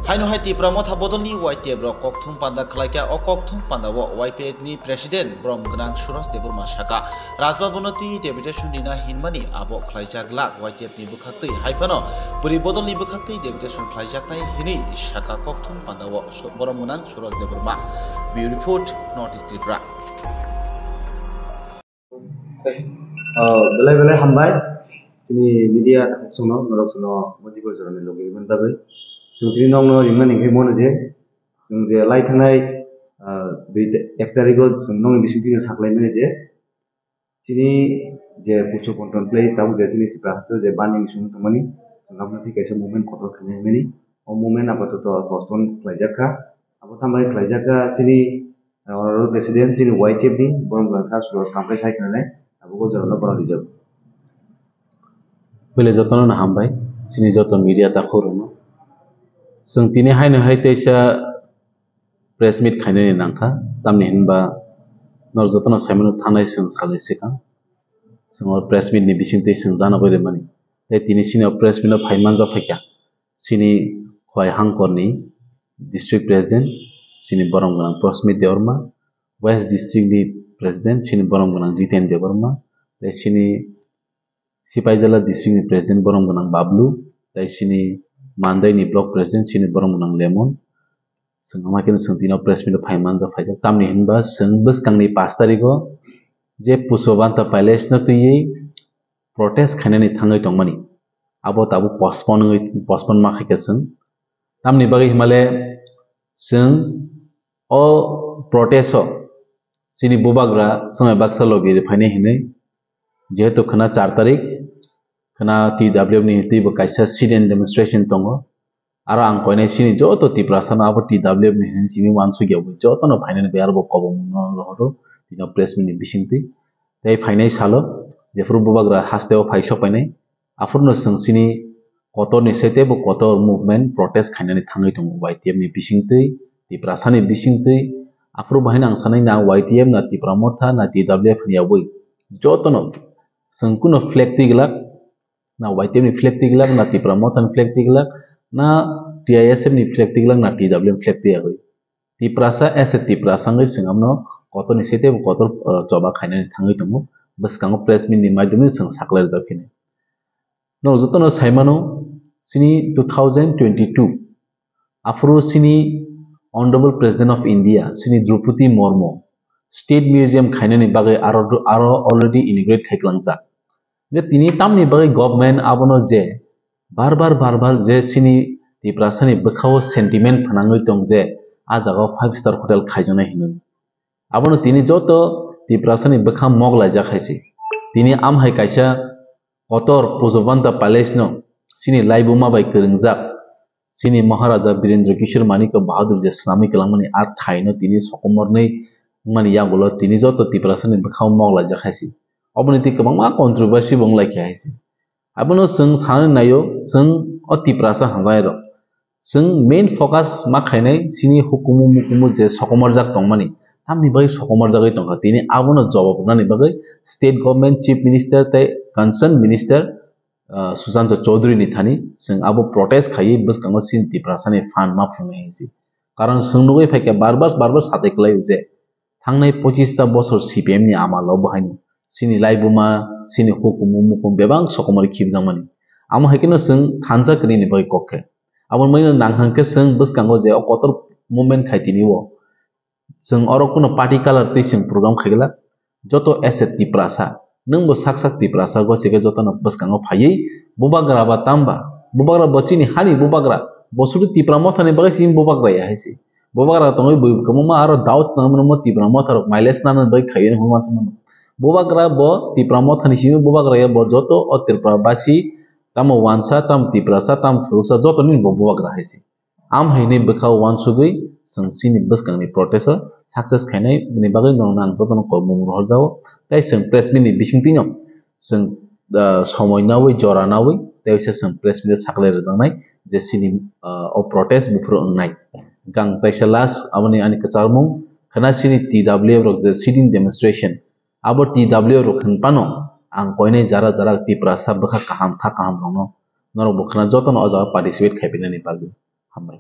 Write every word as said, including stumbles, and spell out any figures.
Haino hai Tipra Motha Bodolni Y T F rok kokthum panda khlaikha. O kokthum pandao Y P F ni President borom gwnang Suraj Debbarma sakha, Rajbhabono twi deputation rina hinmani abo khlaijak glak Y T F ni bwkhaktwi, haiphano bwrwi bodolni bwkhaktwi deputation khlaijaknai hinwi sakha kokthum pandao borom gwnang Suraj Debbarma. Bureau Report, North East Tripura. Ah, belai belai hambai. Chini media takhuk chwngno, norok chwngno mojibor jorani logi rwmani bagwi. Chwng tini nokno ringmani hwnkhe mono je, chwng je lai thangnai, ah, dui ta-, ek tarigo chwng nokni bisingtwi saklaimani je, chini je Pucho Control Place tabuk je chini Tripura haste je banding sung tongmani, chwng abono thik kaisa movement kotor khainai hwnmani. O movement apatoto postpone khlaijak kha. Abo tamo khlaijak kha chini, eh, Honorable President chini Y T F ni borom gwnang sa Suraj Kamkai sai khwnanai, abo o jorano borom rijak. Bele jotono no hambai, chini joto media takhuk rokno. Chwng tini haino hai teisa press meet khainani nangkha, tamni hinba norok jotono saimano thanai chwng salni swkang. Chwng o press meet ni bisingtwi chwng jana bai rwmani. Tei tini chini o press meet o phai manjak phaikha. Chini Khowai Hangkorni District President, chini borom gwnang Prosmit Debbarma, West District ni President, chini borom gwnang Jiten Debbarma, tei chini Sipaijala District ni President, borom gwnang Bablu, tei chini Mandai ni Block President, chini borom gwnang Lemon. Chwng ama khe chwng tino press meet o phai manjak phaijak. Tamni hinba chwng bwskangni pash tarigo je Pushpabanta Palace no twiwi protest khainani thangwi tongmani. Abo tabuk postpone wngwi, postpone ma khaikha chwng. Tamni bagwi himale chwng o protest o chini bubagra swmai baksa logi rwphainai hinwi, jehetu khwna char tarik, khwna T W F ni twibo kaisa sit-in demonstration tongo. Aro ang koinai chini joto Tiprasa no abo T W F ni hinwi simi uansukya bo joto no phainani bai aro bo kobong no rohoro tino press meet ni bisingtwi. Tei phainai salo jephuru bubagra hasteo phai sok painai, aphuru no chwng chini kotor ni se teibo kotor movement protest khainani thangwi tongo Y T F ni bisingtwi, Tiprasa ni bisingtwi. Aphuru bo haino ang sanai na Y T F na Tipra Motha na T W F ni yabwi joto no chwng kuno flag twi glak, na Y T F ni flag twi glak, na Tipra Motha ni flag twi glak, na T I S F ni flag twi glak, na T W F ni flag twi yagwi. Tiprasa as a Tiprasa wngwi chwng abono kotor ni se teibo kotor, uh, choba khainani thangwi tongo. Bwskango press meet ni maidumi chwng saklai rijak phini. Norok jotono saimano chini two thousand twenty-two aphuru chini Honorable President of India chini Droupadi Murmu State Museum khainani bagwi aro, aro already inaugurate khai klangjak. Je tini tamni bagwi government abono je bar bar bar bar je chini Tiprasani bwkhao sentiment phnangwi tong je a jagao five star hotel khaijaknai hinwi. Abono tini joto Tiprasani bwkha mok laijak hai se. Tini am hai kaisa kotor Pushpabanta Palace no chini laibuma bai kwrwngjak chini Maharaja Birendra Kishore Manikya Bahadur je swnamwi kwlangmani a thaino tini sokomornwi wngmani yagulo tini joto Tiprasani bwkhao mok laijak hai se. Oboni twi kwbangma controversy bo wng lai kha hai se. Abono chwng sanani naio, chwng o Tiprasa hamjai rok. Chwng main focus ma khainai chini hukumu mukumu je sokomorjak tongmani, tamni bagwi sokomorjagwi tongkha. Tini abono jawab rwnani bagwi state government, chief minister tei concerned minister, ah, Sushanta Chowdhury ni thani chwng abo protest khaiwi bwskango chini Tiprasani phan ma phungnai hinsi. Karon chwng nugwi phaikha bar bar, bar bar satai kwlaio je thangnai pochista bosor C P M ni amalo bo haino chini laibuma, chini hukumu mukumu bebak sokomori khibjakmani. Amo hai kheno chwng thansa kwrwini bagwi kok khe. Aboni bagwino nang hang khe chwng bwskango je o kotor movement khai tini o. Chwng oro kuno party colour twi chwng program khai glak. Joto as a Tiprasa, nwng bo sak sak Tiprasa gosi khe joto no bwskango phaiwi bubagra ba tamba, bubagra bo chini hani bubagra, bo sudu Tipra Motha ni bagwi chini bubagra ya hai se. Bubagra tongwi bui kwbangma aro doubt chwng mano mo Tipra Motha rok mailai swnamna bagwi khaiwi hwnwi uansukmano. Bubagra bo Tipra Motha ni simi bubagra ya bo joto o Tripura basi tamo uansa, tamo Tiprasa, tamo thuruksa joto nini bo bubagra hai se. Am hai hwnwi bwkha o uansugwi chwng chini bwskangni protest o success khainai bini bagwi norokno ang jotono kobmung rohorjago. Tei chwng press meet ni bisingtwino chwng, ah, somoi nawi jora nawi tei waisa chwng press meet o saklai rwjaknai je chini, ah, o protest buphuru wngnai. Hwnkhe ang teisa last aboni ani kwcharmung khwna chini T W F rok je sit-in demonstration abo T W F rok hwn phano ang koinai jara jara Tiprasa bwkha kaham kha kaham rokno norok bo khwna jotono o jaga participate khaiphinani bagwi. Hambai.